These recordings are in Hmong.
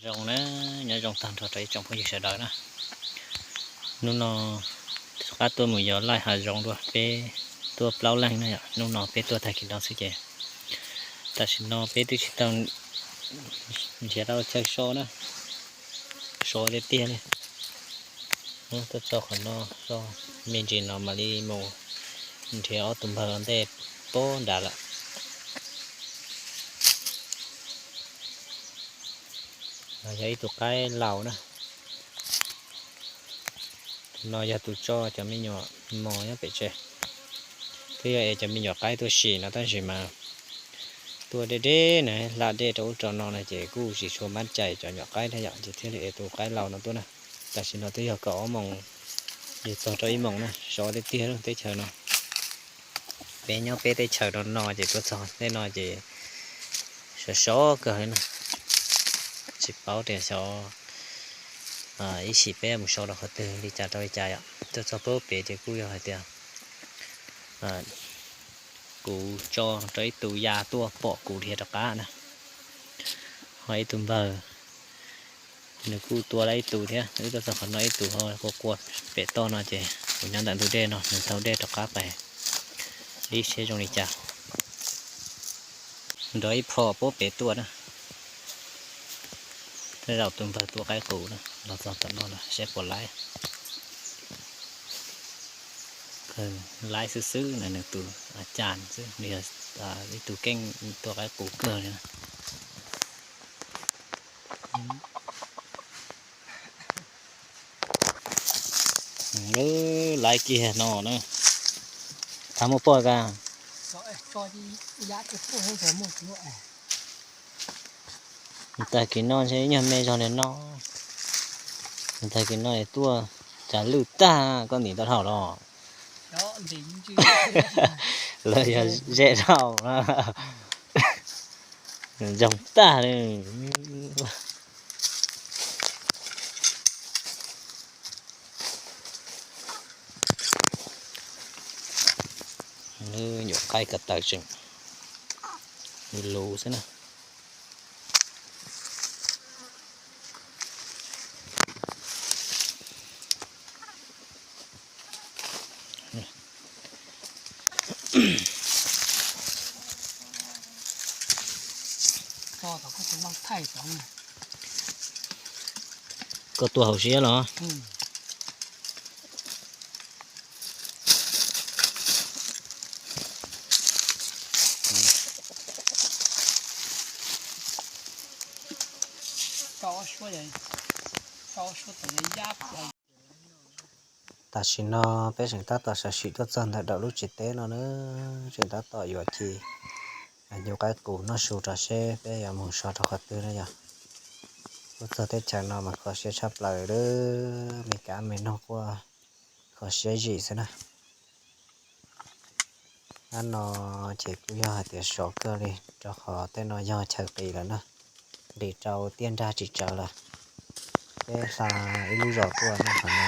Zoo na, nyob zoo tag nrho rau ib tsoom phooj ywg sawv daws na. Hnub no rov qab tuaj mus yos laij hav zoov dua, peb tuaj plaub leeg na yom. Hnub no peb tuaj tag kis no xwb ces tam sim no peb twb tsis tau nrhiav tau chaw so na, so tiag tiag li. Tuaj txog qhov no, so me ntsis no mam li mus nrhiav ob tug npawg ua ntej puag nrad lawm. No yog ib tug qaib laus na. Tus no yog tus tso cov me nyuam mos nyob pem tsev. Twb yog es cov me nyuam qaib tuaj sim no tab sis mas tuaj deb deb na, hla dej rau ub rau no no ces kuj tsis tshua mab cai cov nyuam qaib thiab yom, ces thiaj li es tus qaib laus no tuaj na. Tam sim no twb yog kaum ob moos, yog txog rau ib moos na, sov tiag tiag lub teb chaws no. Peb nyob peb teb chaws no no ces tuaj txog tej no ces sov sov kawg li na. Tsis paub tias xyov ib sim peb mus so rau qhov twg li cas rau li cas yom. Tuaj txog pab pem ces kuj yog hais tias kuv tso rau ib tug ya tuaj pom kuv dhia rov qab na. Ho ib tug npawg nws kuj tua lawm ib tug thiab, wb tuaj txog qhov no ib tug ho qua qua pem toj no ces kuv nyob ntawm ntug dej no nws thau dej rov qab pais ib seb zoo li cas. Nrog ib phom pab pem tuaj na. Tej zaum tus npawg tua qaib qus na los txog tom no lawm seb puas laib. Laib xwb xwb na, nws tus a cas xwb, nws yog ib tug keej tua qaib qus kawg li na. Laib kiag no na. Thaum muaj poj ka tag kis no ntshe ib nyuag me zog li no. Tag kis no tuaj cas lwj tag, koj ntim tau dhau los? Lawv yog zej dhau, zoo tag li. Nyuam qaib ko taw tseem luv xwb na. Koj tua hauv siab los? Tam sim no peb tseem tab tom sam sim tuaj txog ntawm daim lub tsev teb no na, tseem tab tom yuav ci nyuj qaib qus noj su rau seb peb yuav mus so rau qhov twg na yog. Tuaj txog teb chaws no mas kho siab tshaj plaws li, me kav me noog quaj kho siab zim xwb na. Ab no ces kuj yog hais tias sov kawg li, rau qhov tej no yog chaw qis lawm na, ntim rau tiaj nrag tsis tsawv lawm. Peb hla ib lub zos tuaj no qhov no,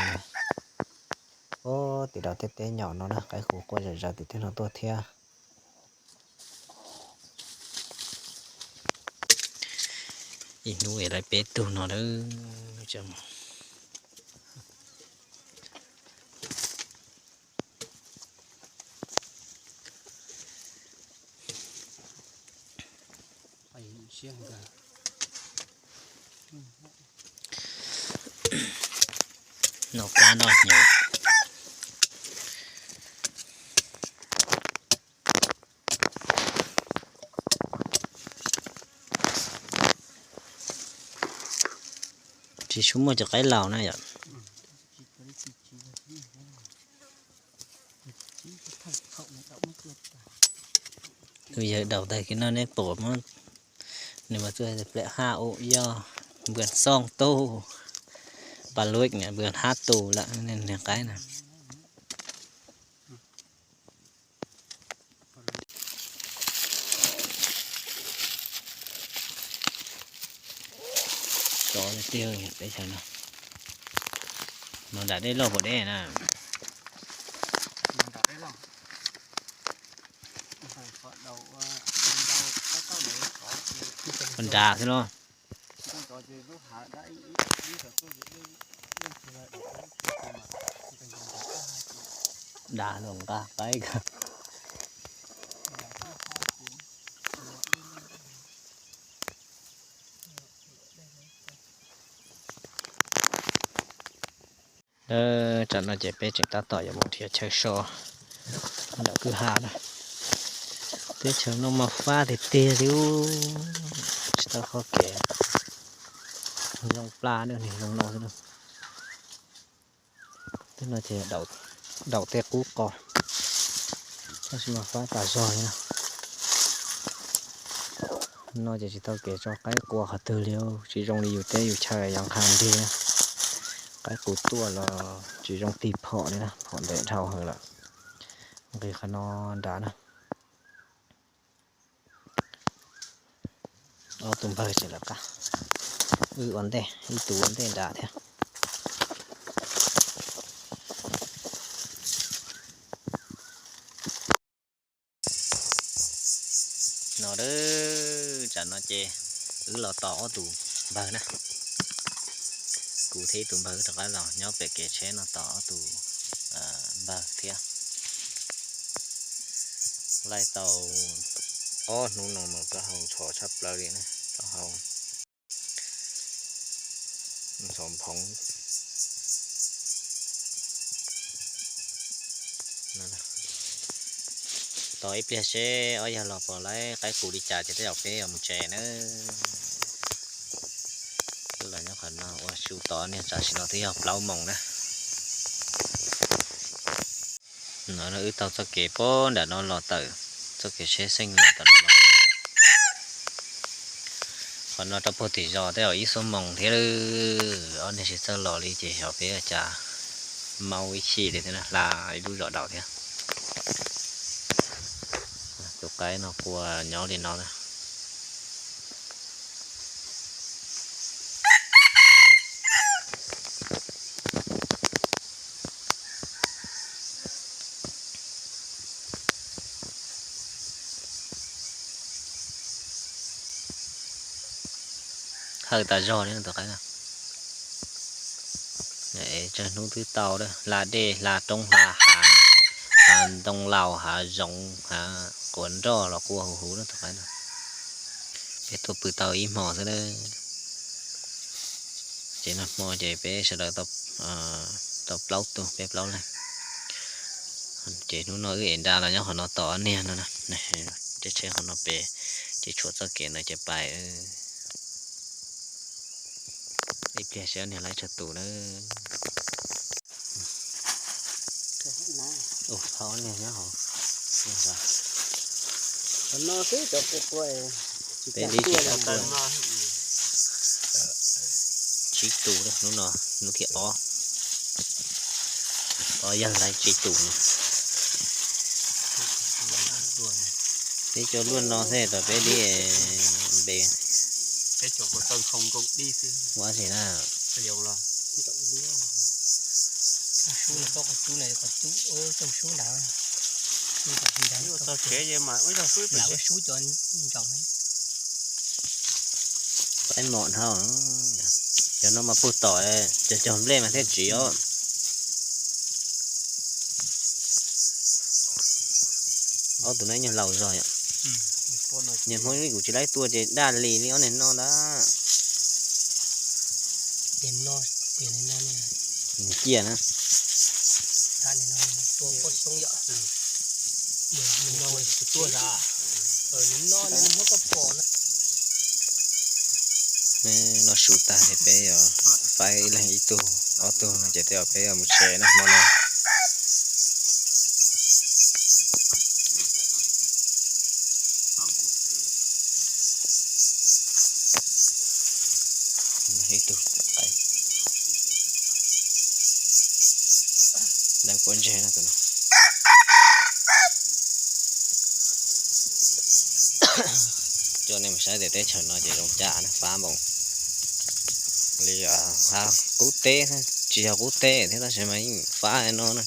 ub tim rau tej teb nyaum no na, qaib qus quaj zom zaws tim tej no tuaj thiab. Ib hnub lawv peb tug no lawm. Noj kab noj hnyuv. Tsis tshua muaj cov qaib laus na yom. Tus yawg daus tag kis no nej pom mas, nws mas txawj pliam haj u yoj npua xooj tug, pa luj npua hab tus lawm niag qaib na. Sov tiag tiag teb chaws no. No nram dej loj puas deb na? Nram xwb los? Dav los nqa qaib kawg. Tam no ces peb tseem tab tom yuav mus nrhiav chaw so ntawm kwj ha na. Teb chaws no mas fab tiag tiag li, tsis tau qhov kev zoo plab na, nws zoo no xwb na. Twb no ces daum tej qub qos, tab sis mas fab tas zog li na. No ces tsis tau kev tso qaib qua qhov twg li, tsis zoo li yus teb yus chaw, yog nqha ntiag. Qaib qus tuaj los tsis zoo tig phom li na, phom ntev dhau heev lawm. Nqis qhov no nrad na. Ob tug npawg tseem lawv qab, wb ua ntej, ib tug ua ntej nrad thiab. No, tam no ces wb los tos ob tug npawg na. Kuv thiab ib tug npawg wb rov qab los nyob pem kev tsheb no tos ob tug npawg thiab. Laij tau ob hnub no mas plaub hau ntxhov tshaj plaws li na, plaub hau ntxhov phoov. Tos ib pliag seb ob yawg los puas laib qaib qus li cas ces tej zaum peb yuav mus tsev na. Wb los nyob qhov no ua su tos niag, tam sim no twb yog plaub moos na. No wb taug txoj kev puag nram no los tawm, txoj kev tsheb xeej los tawm no los. Qhov no rau puag tim zos tej zaum ib xuab moos thiab. Ob niag tsis txawj los li ces xyov peb ua cas maub ib chim li thiab na, hla ib lub zos daus thiab. Tus qaib no qua nyob li no na. Hawj tas zog li tus qaib no. Tsawg hnub twb tau hla dej, hla roob, hla hav, hav ntoo laus, hav zoov, hav quav nroj los qua huv huv na tus qaib no. Peb tuaj pw tau ib hmo xwb na. Ces nag hmo ces peb sawv daws tau plaub tug, peb plaub leeg. Ces hnub no wb ev nra los nyob qhov no tos ob niag no na. Tsheb qhov no pem, ces tshuav txoj kev ntawd ces pais. Ib pliag seb ob niag laib tsawg tus na. Ua ob niag nyob hauv. Peb lib tsib tus hnub no, hnub thib ob. Ob yawg laib tsib tus no. Peb cov luaj no xwb, tom peb lib npe. Ua si na. Qaib mom dhau, cov no mas puag tom, cov cog nplej mas thiaj tsiv os. Ob tug no nyuag laus zog yom. Niag Hmoob kuv tsis laib tua ces daj li li ob niag no ntag. Niag ciaj na. Noj su tag ces peb yuav faib ib leeg ib tug ob tug no ces tej zaum peb yuav mus tsev na hmo no. Ib tug qaib, lawv puab ntseg no tus no. Coj nej mus saib tias teb chaws no ces zoo cas na, fab npaum li hav qub teb, tsis yog qub teb thiab tab sis mas yeej fab no na.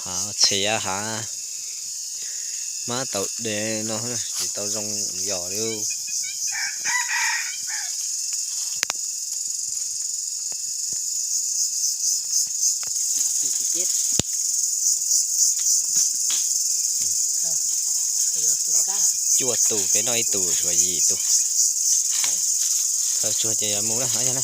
Hav txhia hav mab tau dev no tsis tau zoo yos li. Cuaj tus, peb noj ib tus, tshuav yim tus. Thaum tsuag ces yuav mus na, yog na.